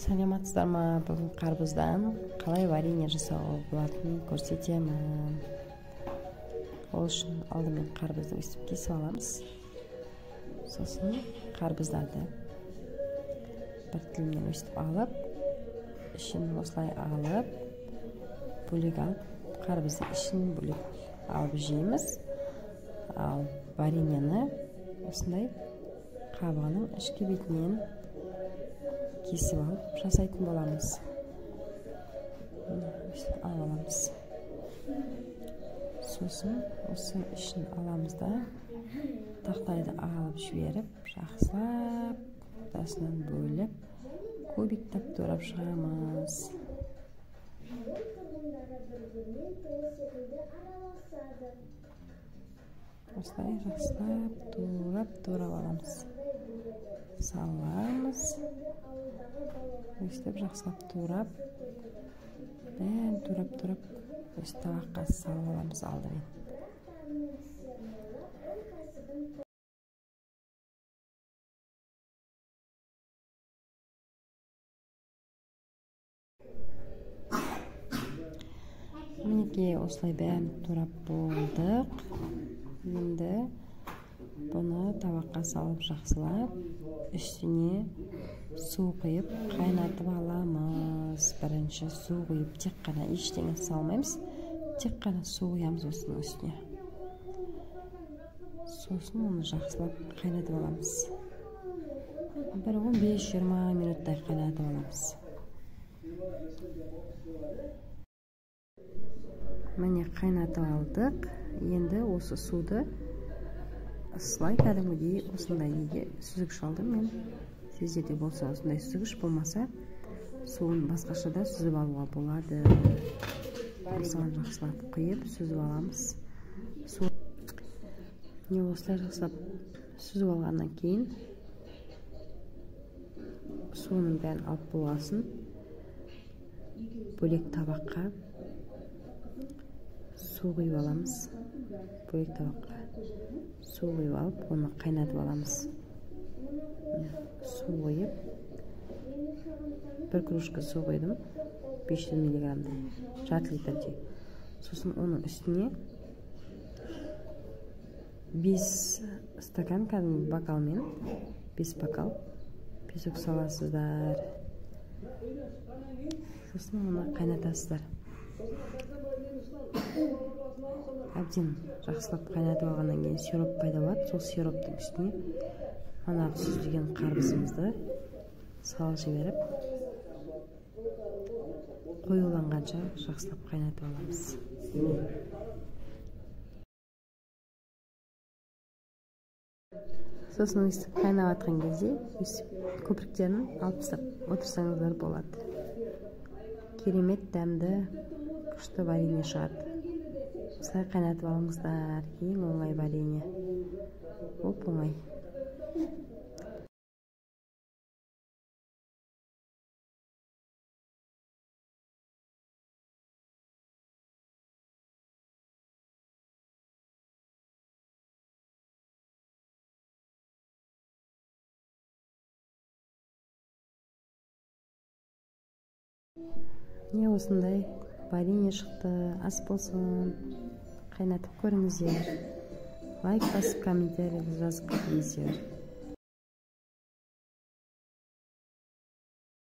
Саламатсыздар ма? Бүгін қарбыздан қалай варенье жасауға болатынын көрсетемін. Ол үшін алдымен қарбызды өстіп кесіп аламыз. Сосын қарбыздарды бір тілімнен өстіп алып, ішін осылай алып, бөлек алып, қарбыздың ішін бөлек алып жейміз. Ал вареньені осындай қабығының ішкі бетінен кесіп алып жасайтын боламыз. Алып аламыз. Сосын осы ішін аламыз да, тақтайды алып жіберіп, жақсылап ортасынан бөліп, кубиктеп турап шығамыз. Осылай жақсылап турап аламыз. Саламыз. Өстіп жақсылап турап, бәрін турап, өстіп табаққа салып аламыз алдымен. Мінекей, осылай бәрін турап болдық. Енді бұны табаққа салып жақсылап үстіне су құйып қайнатып аламыз. Бірінші су құйып, тек қана ештеңе салмаймыз, тек қана су құямыз осының үстіне. Сосын оны жақсылап қайнатып аламыз. Бір 15-20 минуттай қайнатып аламыз. Міне, қайнатып алдық. Енді осы суды ысылай кәдімгідей осындай неге сүзгіш алдым мен. Сіздерде болса осындай сүзгіш, болмаса суын басқаша да сүзіп алуға болады. Осыған жақсылап құйып сүзіп аламыз. Су не осылай жақсылап сүзіп алғаннан кейін суының бәрін алып болғасын бөлек табаққа су құйып аламыз. Бөлек табаққа су құйып алып, оны қайнатып аламыз. Су құйып, бір кружка су құйдым, 500 миллиграммдай, жарты литрдей. Сосын оның үстіне 5 стакан кәдімгі бокалмен, 5 бокал песок саласыздар. Сосын оны қайнатасыздар. Әбден жақсылап қайнатып алғаннан кейін сироп пайда болады. Сол сироптың үстіне манағы сүзілген қарбызымызды салып жіберіп, қоюланғанша жақсылап қайнатып аламыз. Сосын өстіп қайнап жатқан кезде өстіп көпіріктерін алып тастап отырсаңыздар болады. Керемет дәмді күшті варенье шығады. Осылай қайнатып алыңыздар. Ең оңай варенье. Оп-оңай. Міне, осындай варенье шықты. Ас болсын. Қайнатып көріңіздер. Лайк басып, комментарий жазып кетіңіздер.